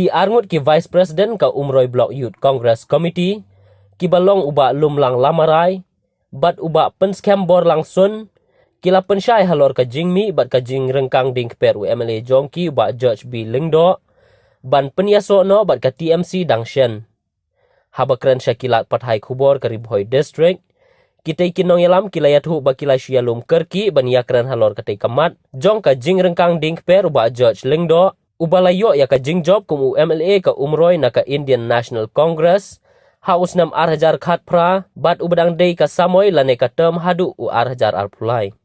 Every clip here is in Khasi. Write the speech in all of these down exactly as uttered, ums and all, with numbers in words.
Ki arngut ki Vice President ka Umroi Block Youth Congress Committee, kiba long u Bah Lumlang Lamarai bad u Bah Pynskhembor Langsun, ki la pynshai halor ka jingmih bad ka jingryngkang dieng kper u M L A jong ki u Bah George B Lyngdoh ban pynïasoh noh bad ka T M C dang shen. Haba kren sha ki lad pathai khubor ka Ri Bhoi District, kitei ki nongïalam ki la ïathuh ba ki la shu ïalum kyrkieh ban ïakren halor katei ka mat jong ka jingryngkang dieng kper u Bah George Lyngdoh, uba la ïoh ïa ka jingjop kum u M L A ka Umroi na ka Indian National Congress ha u snem ar hajar khatphra bad uba dang dei ka samoi lane ka term haduh u ar hajar arphew lai.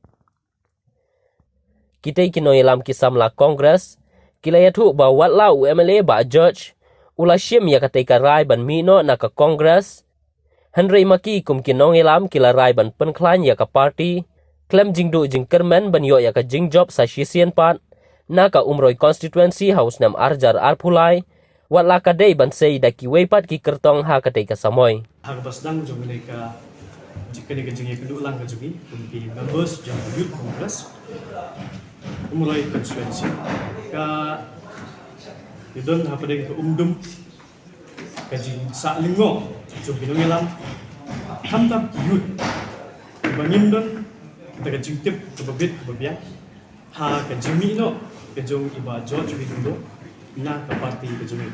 Kitei ki nongïalam ki samla Congress ki la ïathuh ba watla u M L A Bah George u la shim ïa katei ka rai ban mih noh na ka Congress, hynrei ma ki kum ki nongïalam ki la rai ban pynkhlaiñ ïa ka party khlem jingduh jingkyrmen ban ïoh ïa ka jingjop sa shisien pat na ka Umroi constituency ha u snem ar hajar arphew lai, watla ka dei ban sei da kiwei pat ki kyrtong ha katei ka samoi. Ha kaba sdang jong kane ka, kane ka jingïakynduh lang ka jong ngi kum ki members jong ka Youth Congress Umroi constituency, ka, ka don hapdeng ka umdum ka jingsah lyngngoh jong ki nongïalam, khamtam ki youth, ba ngim don kata ka jingtip kaba bit kaba biang ha ka jingmih noh ka jong i Bah George B Lyngdoh na ka party ka jong ngi.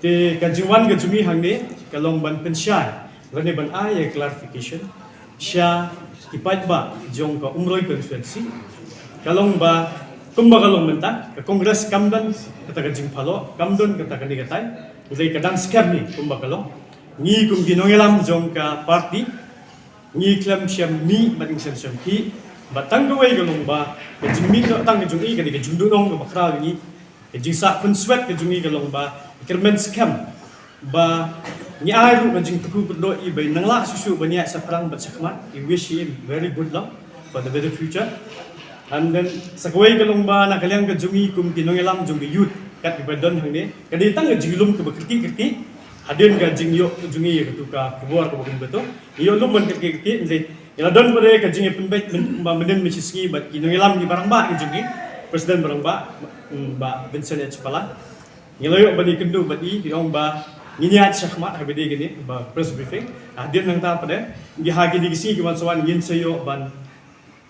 Te ka jingwan ka jong ngi hangne ka long ban pynshai lane ban ai ïa clarification sha ki paidbah jong ka Umroi constituency. Ka long ba kumba ka long mynta, ka Congress kam don kata ka jingphalok, kam don kata kane katai. Hynrei ka dang skhem hi kumba ka long. Ngi kum ki nongïalam jong ka party, ngi khlem shym mih bad ngi khlem shym khih. Bad tang kawei ka long ba ka jingmih noh tang ka jong ngi, kane ka jingduhnong kaba khraw ïa ngi, ka jingsah pynswet ka jong ngi ka long ba kyrmen skhem ba ngi ai ruh ka jingkyrkhu kyrdoh ïa i, ba i nang lah shuh shuh ban ïaid shaphrang bad shakhmat. I wish him very good luck for the better future. And then sa kawei ka long ba na ka liang ka jong ngi kum ki nongïalam jong ka youth, kat kiba don hangne, ka dei tang ka jinglum kaba kyrkieh kyrkieh hadien ka jingïoh ka jong ngi ïa katu ka khubor kaba kum katu. Ngi ïoh lum ban kyrkieh kyrkieh, hynrei ngi la don pat ka jingïapynbeit mynba mynnin mynshisngi bad ki nongïalam ki barangbah ki jong ngi, President barangbah, mm, Bah Vincent H Pala. Ngi la ïoh ban ïakynduh bad i, i ong ba ngin ïaid shakhmat ha kaba dei kane ba press briefing. Hadien nangta pat, ngi ha kine ki sngi ki wan sa wan ngin sa ïoh ban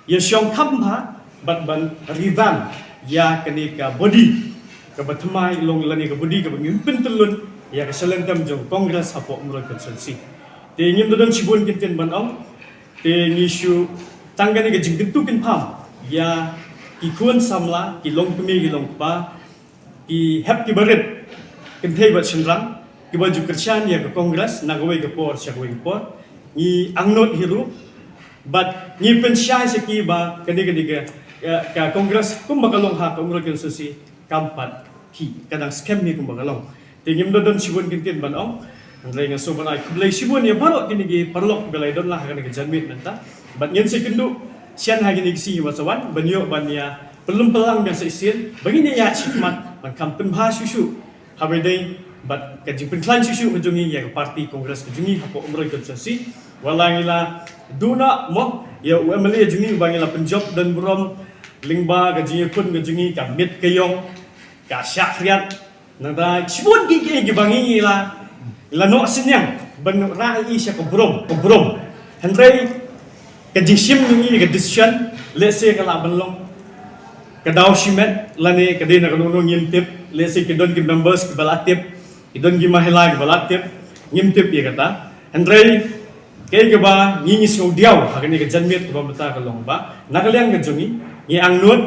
ïashong kham bha bad ban revamp ïa kane ka body kaba thymmai long lane ka body kaba ngin pyntyllun ïa ka shalynter jong Congress hapoh Umroi constituency. Te ngim da don shibun kyntien ban ong, te ngi shu tang kane ka jingkyntu kynpham ïa ki khun samla, ki longkmie ki longkpa, ki hep ki barit, kynthei bad shynrang, kiba ju kyrshan ïa ka Congress na kawei ka por sha kawei ka por. Ngi angnud hi ruh bad ngi pynshai sha ki ba kane, kane ka, ka, ka Congress kumba ka long ha ka Umroi constituency kam pat khih, ka dang skhem hi kumba ka long. Te ngim da don shibun kyntien ban ong. Hynrei nga sngewbha ban ai khublei shibun ïa baroh kine ki paralok kiba la ïadon lang ha kane ka janmiet mynta. Bad ngin sa ïakynduh shen ha kine ki sngi kiba sa wan ban ïoh ban ïa pynlum pynlang biang sa shisien ba ngin ïa ïaid shakhmat ban kham pynbha shuh shuh ha kaba dei bad ka jingpynkhlaiñ shuh shuh ka jong ngi ïa ka party Congress ka jong ngi hapoh Umroi constituency. Watla ngi la duh noh mo ïa u M L A jong ngi uba ngi la pynjop don burom lyngba ka jingïakhun ka jong ngi, ka miet ka ïong, ka shah khriat. Nangta shibun kiei kiei kiba ngi la, la noh synñiang ban rah ïa i sha ka burom, ka burom. Hynrei ka jingshim jong ngi, ka decision, lehse ka lah ban long ka daw shimet lane ka dei na kano kano ngim tip. Lehse ki don ki members kiba la tip, ki don ki mahila kiba la tip, ngim tip ïa kata. Hynrei kaei kaba ngi, ngi sngew diaw ha kane ka janmiet kaba mynta ka long ba na ka liang ka jong ngi, ngi angnud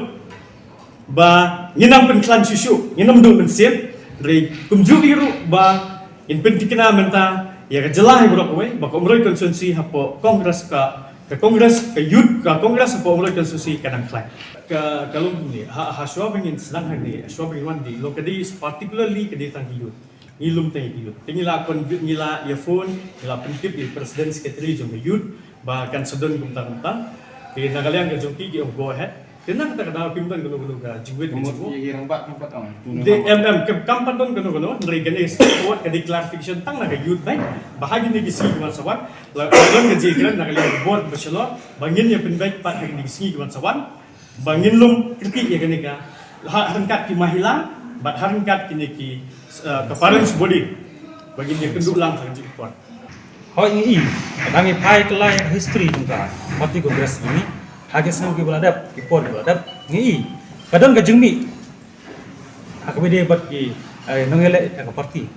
ba ngin nang pynkhlaiñ shuh shuh, ngin ym duh mynsiem. Hynrei kumjuh hi ruh ba ngin pynthikna mynta ïa ka jylla hi baroh kawei ba ka Umroi constituency hapoh Congress ka, ka Congress, ka youth ka Congress hapoh Umroi constituency ka dang khlaiñ. Ka, ka long kumne, ha, ha shuwa ba ngin sdang hangne, ha shuwa ba ngin wan, dei long ka dei particularly ka dei tang ki youth. Ngi lum tang ïa ki youth. Te ngi la convince, ngi la ïa phone, ngi la pyntip ïa president secretary jong ka youth ba kan sa don kumta kumta. Te na ka liang ka jong ki ki ong go ahead. Te na kata ka daw kim don kano kano ka jingwit ka jingmut. Ïa ki rangbah kam pat ong. Te em, em, kam, kam pat don kano kano, hynrei kane ka dei clarification tang na ka youth beit. Ba ha kine ki sngi ki wan sa wan, la don ka jingkren na ka liang ka bor ba shalor ba ngin ïa pynbeit pat ha kine ki sngi ki wan sa wan. Ba ngin lum kyrkieh ïa kane ka, ha ryngkat ki mahila bad ha ryngkat kine ki Uh, ka parents body bagi dia kenduk lang ha ka jingpot. Hoi ngi i, ka dang i phai kelai history jong ka party Congress jong ngi. Ha ki snem ki ba la dep, ki por ki ba la dep, ngi i ka don ka jingmih ha kaba ïadei bad ki, eh, nongïaleh ka party.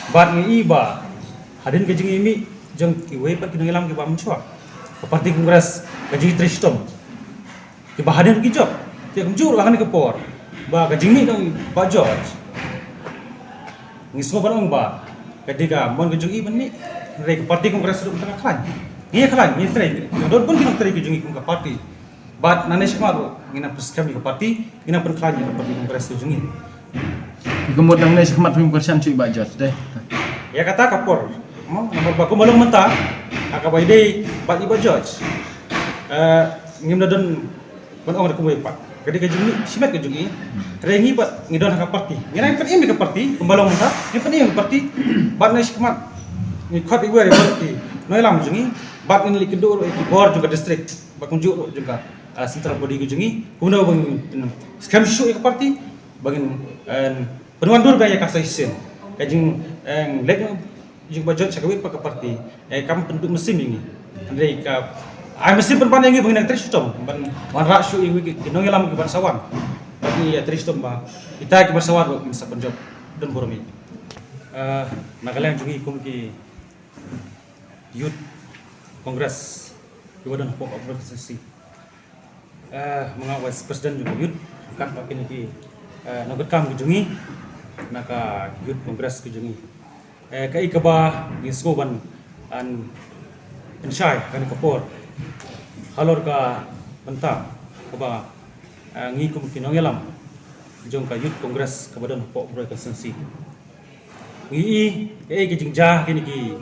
Bad ngi i ba hadien ka jingmih jong kiwei pat ki nongïalam ki ba mynshuwa, ka party Congress ka jingtrei shitom. Ki ba hadien ki jop. Te kumjuh ruh ha kane ka por ba ka jingmih dang ba George. Ngi sngew ban ong ba ka dei ka mon ka jong i ban mih. Hynrei ka party Congress ruh mynta ka khlaiñ. Ngi khlaiñ, ngi trei. Don bun ki nongtrei ki jong i kum ka party. Bad nangne shakhmat ruh ngi nang pynskhem ïa ka party, ngi nang pynkhlaiñ ïa ka party Congress ka jong i. Ka mut nangne shakhmat phim kyrshan shuh i Bah George te. Ïa kata ka por. Mo, namar ba kumba long mynta ha kaba ïadei bad i Bah George. Eh, ngim da don ban ong da kumwei pat. Ka dei ka jingmih shimet ka jong i. Hynrei ngi pat ngi don ha ka party. Ngi nang pynim ïa ka party kumba long mynta. Ngi pynim ïa ka party. Bad nangne shakhmat ngi khot iwei iwei ki nongïalam jong i. Bad ngin leit kynduh ruh ïa ki bor jong ka district. Bad kumjuh ruh jong ka, ah, central body ka jong i. Kumno ba ngin, mm, skhem shuh ïa ka party. Ba ngin, eh, pynwandur ba ïa ka sa shisien. Ka jing, eh, leit jong Bah George sha kawei pat ka party. Eh, kam pynduh mynsiem ïa ngi. Hynrei ka ai mynsiem pynban ïa ngi ba ngin trei shitom ban wanrah shuh ïa ngi ki nongïalam ki ban sa wan. Bad ngi ïa trei shitom ba kita ki ban sa wan ruh kin sa pynjop. Don burom ïa ngi. Eh, na ka liang jong ngi kum ki Youth Congress ki ba don hapoh Upper Constituency. Eh, ma nga Vice President jong ka Youth, kat ba kine ki, eh, nongkit kam ki jong ngi na ka Youth Congress ki jong ngi. Eh, kaei kaba ngi sngew ban, an, pynshai kane ka por halor ka bynta kaba, eh, ngi kum ki nongïalam jong ka Youth Congress kaba don hapoh Upper Constituency. Ngi i kaei ka jingjia kine ki,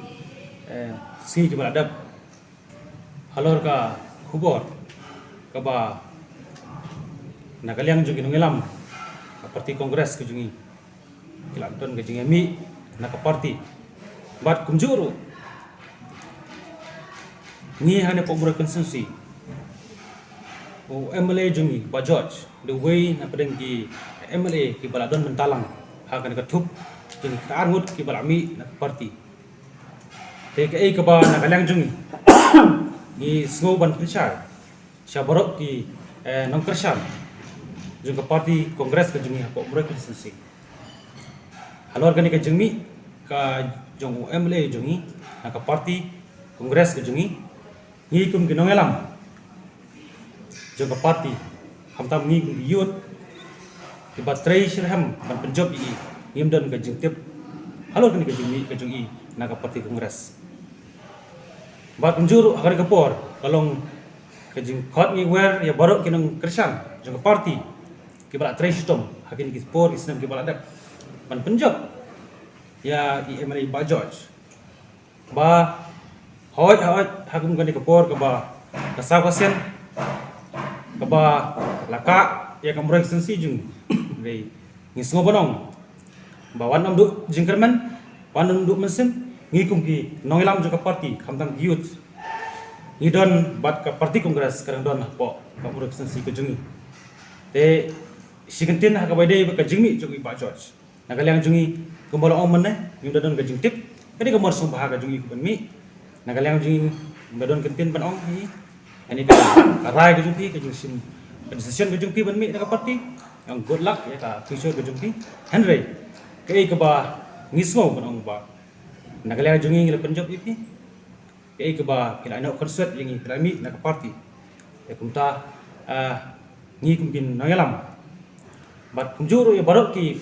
eh, sngi ki ba la dep. Halor ka khubor kaba na ka liang jong ki nongïalam ka party Congress ka jong ngi ki la don ka jingïamih na ka party. Bad kumjuh ruh ngi hangne hapoh Mawryngkneng Constituency, u M L A jong ngi Bah George dei uwei na pdeng ki M L A ki ba la don bynta lang ha kane ka thup jong ki khatar ngut ki ba la mih na ka party. Te kaei kaba na ka liang jong ngi, ngi sngew ban pynshai sha baroh ki, eh, nongkyrshan jong ka party Congress ka jong ngi hapoh Mawryngkneng Constituency. Halor kane ka jingmih ka jong u M L A jong ngi na ka party Congress ka jong ngi, ngi kum ki nongïalam jong ka party, khamtam ngi kum ki youth ki ba trei shitrhem ban pynjop ïa i, ngim don ka jingtip halor kane ka jingmih ka jong i na ka party Congress. Bad kumjuh ruh ha kane ka por ka long ka jingkhot ngi wer ïa baroh ki nongkyrshan jong ka party ki ba la trei shitom ha kine ki por ki snem ki ba la dep ban pynjop ïa i M L A Bah George. Ba hoi hoi ha kum kane ka por kaba ka saw ka sien kaba la kah ïa ka Mawryngkneng Constituency jong ngi, ngi sngew ban ong ba wat nym duh jingkyrmen, wat nym duh mynsiem, ngi kum ki nongïalam jong ka party khamtam ki youth, ngi don bad ka party Congress ka dang don hapoh ka Mawryngkneng Constituency ka jong ngi. Te shi kyntien ha kaba ïadei bad ka jingmih jong i Bah George. Na ka liang jong ngi kumba la ong mynne, ngim da don ka jingtip. Ka dei ka mon sngewbha ka jong ngi ka ban mih. Na ka liang jong ngi ngim da don kyntien ban ong hi. Ani ka, ka rai ka jong phi, ka jingshim, ka decision ka jong phi ban mih na ka party. Ong good luck ïa ka future ka jong phi. Hynrei kaei kaba ngi sngew ban ong ba na ka liang jong ngi ngi la pynjop ïa phi. Kaei kaba phi la ïehnoh kynsuid ïa ngi, phi la mih na ka party. Te kumta, ah, ngi kum ki nongïalam bad kumjuh ruh ïa baroh ki